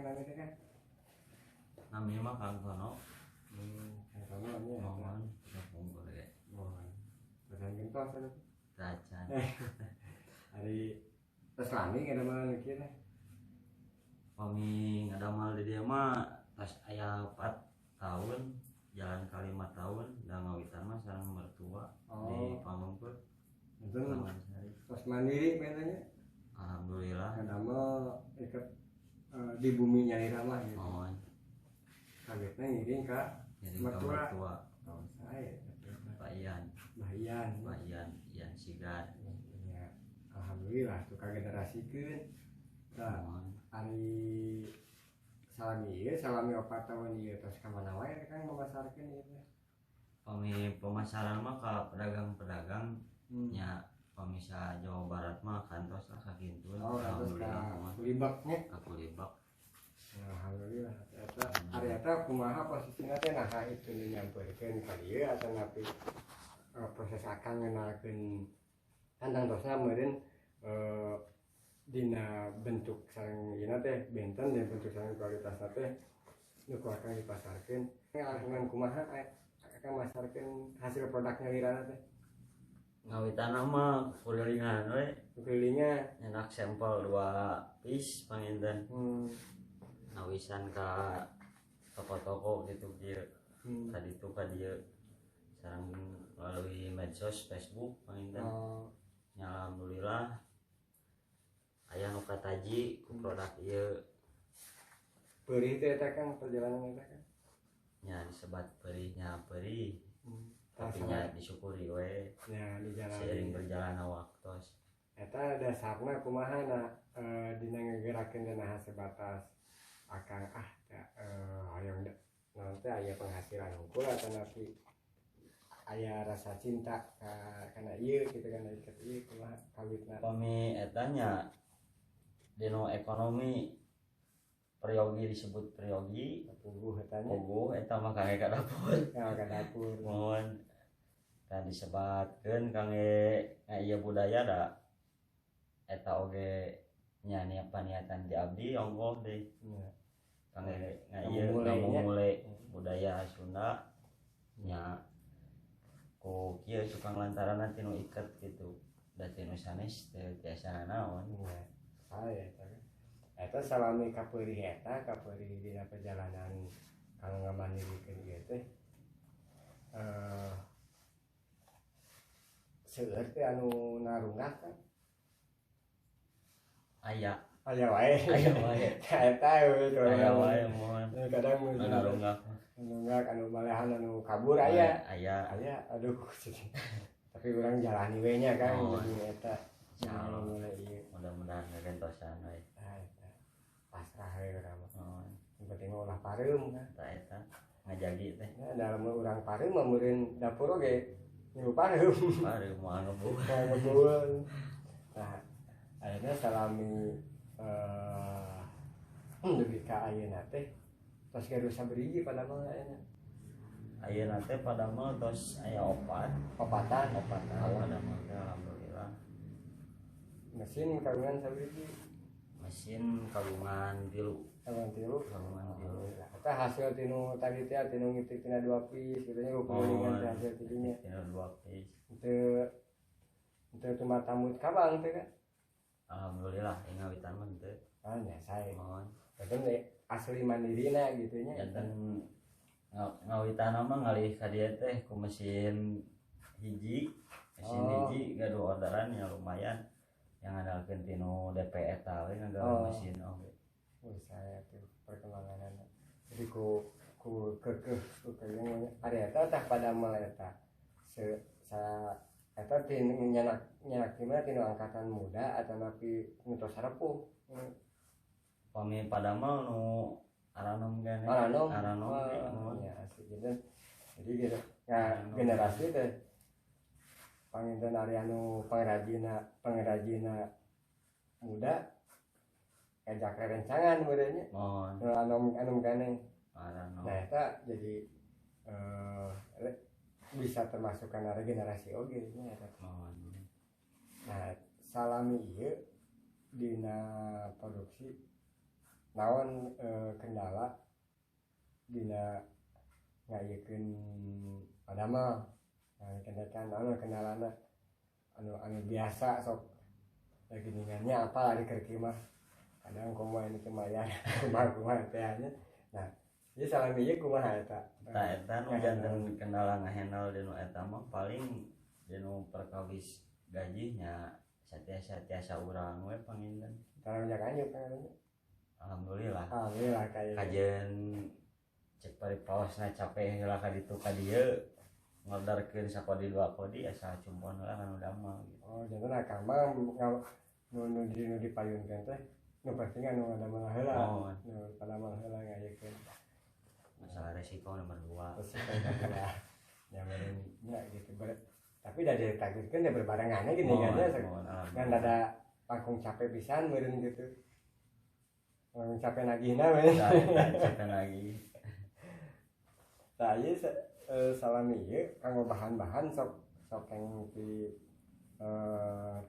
Kang nami teh kan? Nami mah Kang Tono. Kang Tono nya. Mohon kapungkur ge. Mohon. Pesan gentos atuh. Tacan. Ari tos lami ngadamel nu kieu teh? Pami ngadamel di dieu mah tos aya 4 tahun, jalan ka 5 tahun, da ngawitan mah sareng mertua di Pamengpeuk. Enten Tamansari. Tos mandiri panginten nya. Alhamdulillah. Ngadamel iket di bumi nyalira mah gitu. Mohon. Kagetna ngiring ka ngiring ka mertua. Mertua. Oh, sae. Pak Ian. Mbah Ian. Pak Ian, Ian Sigar. Ya, alhamdulillah tuh kagenerasikeun. Nah, Mohon. Ari salami ieu, salami 4 tahun ieu tos ka mana wae Kang memasarkeun ieu teh? Pami pemasaran mah ka pedagang-pedagang nya, pami sa Jawa Barat mah kantos lah ka kintun. Oh, kantos ka Alhamdulillah mah. Kulibak nya. Ka Kulibak. Alhamdulillah. Eta ari eta kumaha posisina teh, naha itu nu nyamperkeun ka dieu atau napi proses akang ngenalkeun kan tangtosna meureun dina bentuk sareng ieu teh benten dina bentuk sareng kualitasna teh nu ku akang dipasarkeun, ngalangkungan kumaha akang masarkeun hasil produk nyalirana teh? Ngawitan mah kulilingan we. Kelilingan. Nyenak sampel 2 piece panginten. Nawisan ka toko-toko gitu kieu. Ka ditu ka dieu sareng melalui medsos Facebook panginten. Ya, alhamdulillah aya nu kataji ku produk ieu. Peurih teh eta Kang, perjalanan eta kan? Nya disebat peurih nya peurih. Tapi nya disyukuri we. Ya, dijalani. Seiring berjalannya waktu. Eta dasarna kumaha na dina ngegerakeun teh, naha sebatas akang ah teh, hoyong naon teh aya penghasilan hungkul atau napi aya rasa cinta ka kana ieu gitu kan, iket ieu kumaha kawitna? Pami eta nya dina ekonomi peryogi, disebut peryogi. Puguh eta nya. Puguh eta mah kangge ka dapur. Ya, ka dapur. Mohon kan disebatkeun kangge ieu budaya, da eta oge nya niat paniatan di abdi ongkoh deh kangge ieu Ngamumule nya. Ngamumule budaya Sunda nya ku kieu tukang lantaran tinu iket gitu, da tinu sanes teu tiasa naon. Nya, sae eta kan. Eta salami kapeurih eta kapeurih dina perjalanan kang ngamandirikeun ieu teh seueur teh anu narunggah kan? Aya. Aya wae. Aya wae. Eta we. Aya wae, mohon. Kadang anu narunggah. Nunggak, anu malehan anu kabur aya. Aya. Aya, aduh, tapi urang jalani we nya kan. Oh. Jadi eta Insyaallah. mulai ieu. Mudah-mudahan ngagentosan we. Nah, eta pasrah we urang mah. Oh. Yang penting mah ulah pareum kan. Eta eta ngajagi teh. Nah, dalam urang pareum mah meureun dapur oge ngilu pareum. Pareum moal ngebul. Moal ngebul. Nah, ayeuna salami dugi ka ayeuna teh tos gaduh saberiji padamel ayeuna? Ayeuna teh padamel tos aya 4. Opatan. Opatan padamel teh, alhamdulillah. Mesin kagungan saberiji? Mesin kagungan 3. Kagungan 3. Kagungan 3. Eta hasil tinu tadi teh, tinu ngitik tina 2 piece gitu nya, kukulingan teh hasil tidinya. Tina 2 piece. Teu teu tumatamut ka bank teh kan? Alhamdulillah ing ngawitan mah teu. Ah, nya sae. Mohon. Berarti teh asli mandirina gitu nya. Janten ngawitan mah ngalih ka dieu teh ku mesin hiji. Mesin hiji gaduh orderan ya lumayan. Yang ngandalkeun tinu DP eta we ngagawe mesin oge. Wih, saya tuh perkembanganna. Jadi ku ku kekeh ku kekeh ari eta tah padamel eta. Se sa eta tinu nyanak nyanak di mana, tinu angkatan muda atau napi nu tos sarepuh? Pami padamel nu aranom keneh. Aranom. Aranom ge, Oh, mohon. ya asik gitu. Jadi gitu. Nah, Aranom. Generasi teh panginten ari anu pengrajina pengrajina muda ngajak rerencangan meureun nya. Mohon. Nu anom anom keneh. Aranom. Nah, eta jadi bisa termasuk kana regenerasi oge nya eta. Mohon. Nah, salami ieu dina produksi Naon kendala dina ngayakeun padamel? Nah, kendakan naon kendalana anu anu biasa sok geningannya apa lagi keur mah kadang kumaha ini teh mayar kumaha kumaha teh nya. Nah, ieu salami ieu kumaha eta? Tah, eta nu janten kendala ngahandle dinu eta mah paling dinu perkawis gajinya satiasa-tiasa urang we panginten. Tara banyak kan? Alhamdulillah. Alhamdulillah kaya. Kajen cek paripaosna capek heula ka ditu ka dieu ngorderkeun sakodi dua kodi asa cumpon heula kan udah mah gitu. Oh, janten akang mah nu nu di nu dipayunkeun teh nu penting anu ngadamel heula. Oh. Nu padamel heula ngayakeun. Masalah resiko nomor 2. Resiko nomor 2. Ya meureun nya gitu tapi da ditakdirkeun da berbarengannya gini kan ya. Kan ada langkung capek pisan meureun gitu. Langkung capek nagihna meureun. Capek nagih. Tah ieu salami ieu kanggo bahan-bahan sok sok yang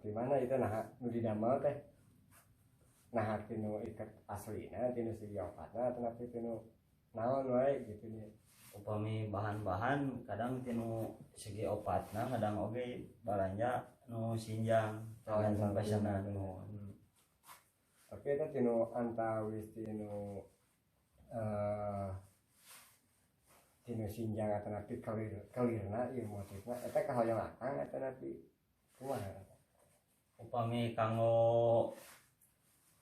di mana itu nah nu didamel teh nah tinu ikat aslina tinu segi opatna atau tinu naon wae gitu nya. Upami bahan-bahan kadang tinu segi opatna kadang oge balanja nu sinjang tergantung pesanan. Tapi eta tinu antawis tinu tinu sinjang atau napi kelirna ieu motifna eta kahoyong akang atau napi kumaha? Upami kanggo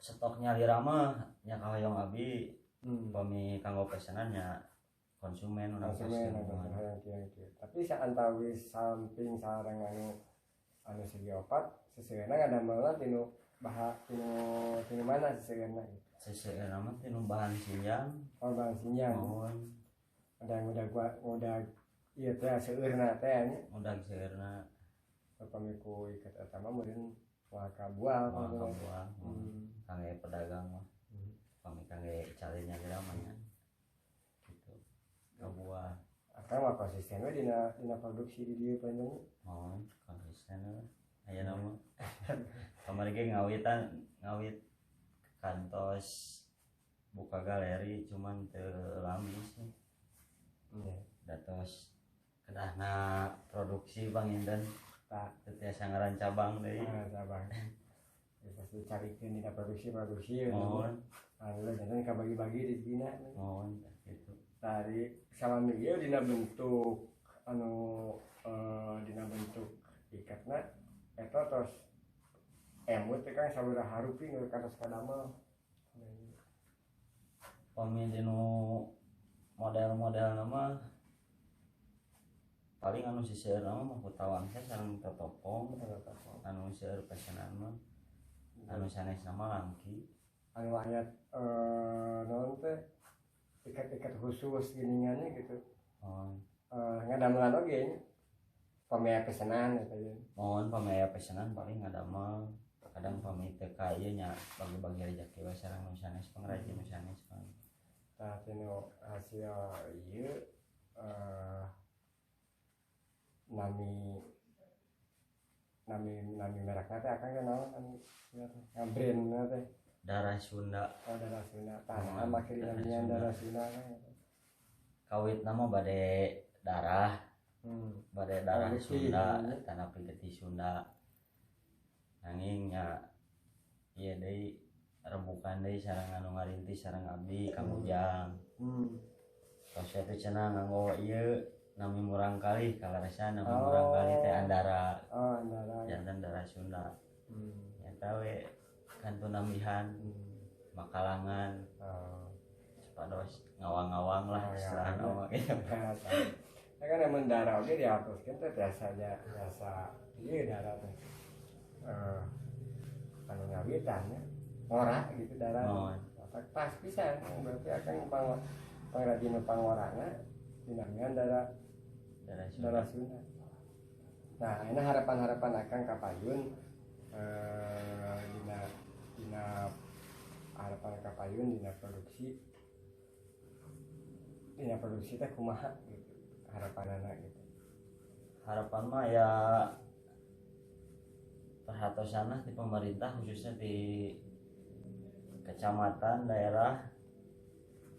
stok nyalira mah nya kahoyong abi. Upami kanggo pesanan nya konsumen konsumen hoyong kieu. Tapi saantawis samping sareng anu anu segi opat seseuna ngadamelna tinu bahan tinu tinu mana seseuna gitu? Seseuna mah tinu bahan sinjang. Oh, bahan sinjang. Mohon. Udah udah gua udah ieu teh seueurna teh nya. Udah seueurna. Upami ku ikat eta mah meureun moal kabual. Moal kabual. Kangge pedagang mah. Upami kangge calinya geura mah nya. Gitu. Kabual. Akang mah konsisten we dina dina produksi di dieu panjang. Mohon konsisten we. Aya mah. Kamari ge ngawitan ngawit kantos buka galeri cuman teu lami sih. Iya. Datos kedahna produksi panginten tah teu tiasa ngaran cabang deui. Cabang. Bisa dicarikeun dina produksi-produksi. Mohon. Alhamdulillah janten kabagi-bagi di dina. Mohon gitu. Tari salami ieu dina bentuk anu dina bentuk ikatna eta tos emut teh Kang sabaraha rupi nu kantos kadamel. Pami dinu model-model nama paling anu siseur nama mah kutawangsa sareng totopong anu seueur pesanan mah anu sanes nama langki anu ayat naon teh ikat-ikat khusus giningannya gitu. Oh. Ngadamelan oge nya pamaya pesanan eta ye. Mohon pamaya pesanan paling ngadamel kadang pami teu ka ieu nya bagi-bagi rejeki we sareng nu sanes pangrajin nu sanes pang. Tah tinu hasil ieu nami nami nami merekna teh akang teh naon anu brandna teh Darah Sunda. Oh, Darah Sunda. Tah make dinamian Darah Sunda kan. Kawit nama bade darah. Bade darah Sunda, tanapi getih Sunda. Nanging nya ieu deui rembukan deui sareng anu ngarintis sareng abdi Kang Ujang. Tos teh cenah nganggo ieu nami murangkalih kaleresan nami murangkalih teh Andara. Oh, Andara. Janten Darah Sunda. Eta we kantun nambihan makalangan. Supados ngawang-ngawang lah istilahna mah gitu. Nah, kan emang darah oge dihapuskeun teh biasa nya biasa ieu darah teh. Anu ngawitan nya ngora gitu darah. Oh. Pas pisan berarti akang pangrajin pangorana dinamian darah darah Sunda. Nah, ini harapan-harapan akang ka payun dina dina harapan ka payun dina produksi teh kumaha gitu harapanana gitu. Harapan mah ya perhatosan lah di pemerintah khususnya di Kecamatan, daerah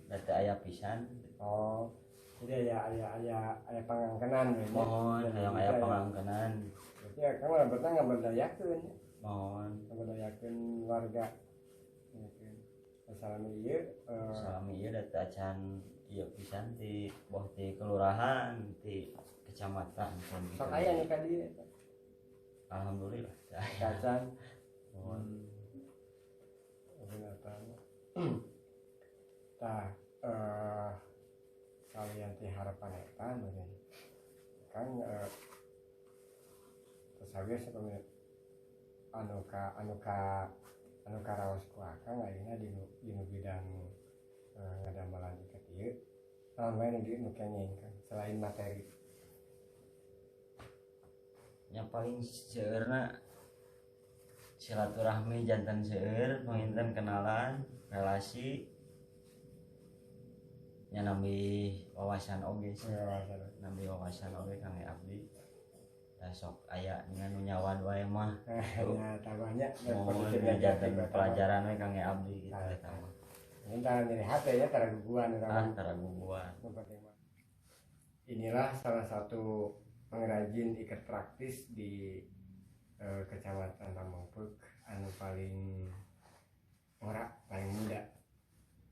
da teu aya pisan. Oh, jadi aya aya aya aya pangangkenan we nya. Mohon Jadi hayang kita aya ya. Pangangkenan. Berarti ya kamu berarti ngaberdayakeun ya. Mohon. Ngaberdayakeun warga. Ngaberdayakeun. Salami ieu Salami ieu da teu acan ieu pisan ti boh ti kelurahan, ti kecamatan can gitu. Sok aya nu ka dieu? Alhamdulillah teu aya. Kacan. Mohon. Binatang. Tah, salian ti harapan eta meureun. Kang terus sapami anu karaos ku akang ayeuna dinu bidang ngadamelan iket ieu. Naon wae nu kenging, Kang, selain materi? Yang paling seueurna silaturahmi, janten seueur panginten kenalan, relasi nya, nambih wawasan oge sih. Wawasan. Nambih wawasan oge kangge abdi da sok aya dengan nu nyawad wae mah. Ya, tambahnya mohon positif negatif janten eta mah. Pelajaran we kangge abdi gitu Ah. eta mah. Ini tara nyeri hati ya, tara guguan urang. Ah, tara guguan. Yang penting mah. Inilah salah satu pengrajin iket praktis di Kecamatan Pameungpeuk anu paling